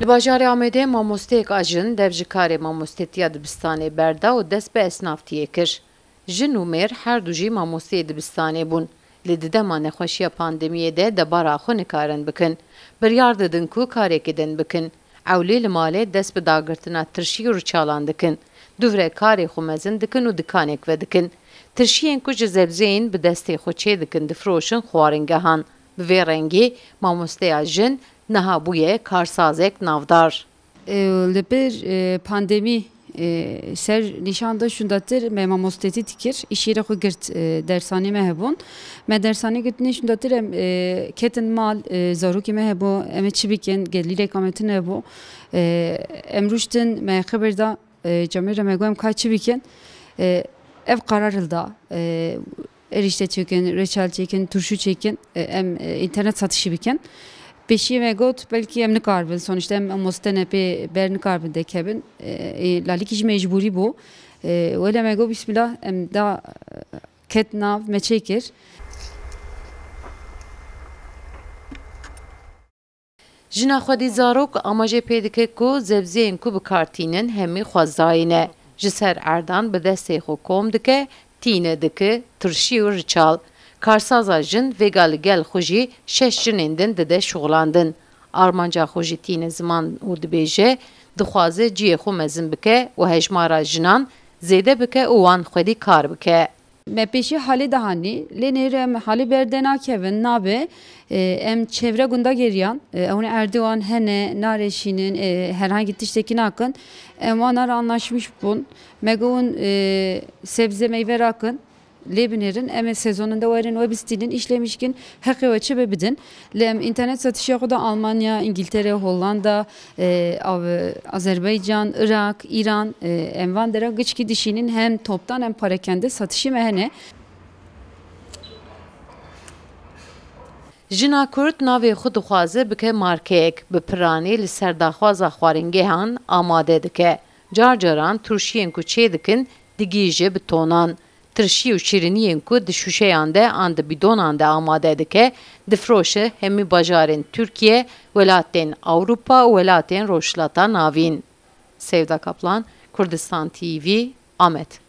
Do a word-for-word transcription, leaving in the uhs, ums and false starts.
Li bajarê Amedê mamosteyek a jin dev ji karê mamostetiya dibistanê berda û dest bi esnaftiyê kir. Jin û mêr her du jî mamosteyê dibistanê bûn. Lê di dema nexweşiya pandemiyê de debara xwe nikarin bikin. Biryar didin ku karekî din bikin. Ewlî li malê dest bi dagirtina tirşî û riçalan dikin. Dûvre karê xwe mezin dikin û dikanek vedikin. Tirşiyên ku ji zebzeyên bi destê xwe çê dikin difiroşin xwaringehan. Bi vê rengî mamosteya jin niha bûye karsazek navdar. E, li bir, e, pandemî, e, ser nîşan da şûndatir me mamostetî dikir, îşê re xwe girt, e, dersanê me hebûn. Me dersanê girtinê şûndatir em, e, ketin mal, e, zarokê me hebû, em ê çi bikin, gelîrek ametin hebû. E, em rûştin, me xeber da, e, camêr re me got em ka çi bikin. E, ev qarar hilda. E, Erişte çêkin, reçel çêkin, turşu çêkin, e, em, e, înternet satişî bikin. Pêşiyê me got, belkî em nikaribin, sonuçta em, em mostene pê ber nikaribin dekevin. E, e, lalîkî jî mecbûrî bû. E, wele me got, bismillah, em da, e, ket nav, me çêkir. Jina xwedî zarok amaje pê dike ku zebzeyên ku bi kar tînin hemî xwezayî ne. Ji ser erdan bi destê xwe kom dike, tîne dike, tirşî û riçal. Karsaza jin vêga li gel xwe jî şeş jinên din dide şixulandin. Armanca xwe ji tîne ziman û dibêje, dixwaze cihê xwe mezin bike û hejmara jinan zêde bike û wan xwedî kar bike. Me pêşî halê dihanî, lê nêrê em halê berde nakevin, nabe. E, em çevre gunda geriyan, e, ew erdê wan hene, nareşînin, e, herhangî tiştekî nakin. Em wana re anlaşmiş bûn. Me got, e, sebze meyve rakin, lê binêrin, em ê sezoninde werin we bistînin, îşlemişkin, heqê we çi be bidin. Lê em înternet satişê xwe de Almanya, Îngiltere, Hollanda, e, av-, Azerbaycan, Irak, Îran, e, em van dera giçkî dişînin hem toptan hem parekende satişî me hene. Jina Kurd navê xwe dixwaze bike markeyek, bi piranî li ser daxwaza xwaringêhan amade dike. Car caran turşiyên ku çê dikin digihîje bi tonan. Tirşî û şîriniyên ku di şûşeyan de an di bîdonan de amade dike, difiroşe hemî bajarên Tirkiye, welatên Ewropa û welatên Rojhilata Navîn. Sevda Kaplan, Kurdistan T V, Amed.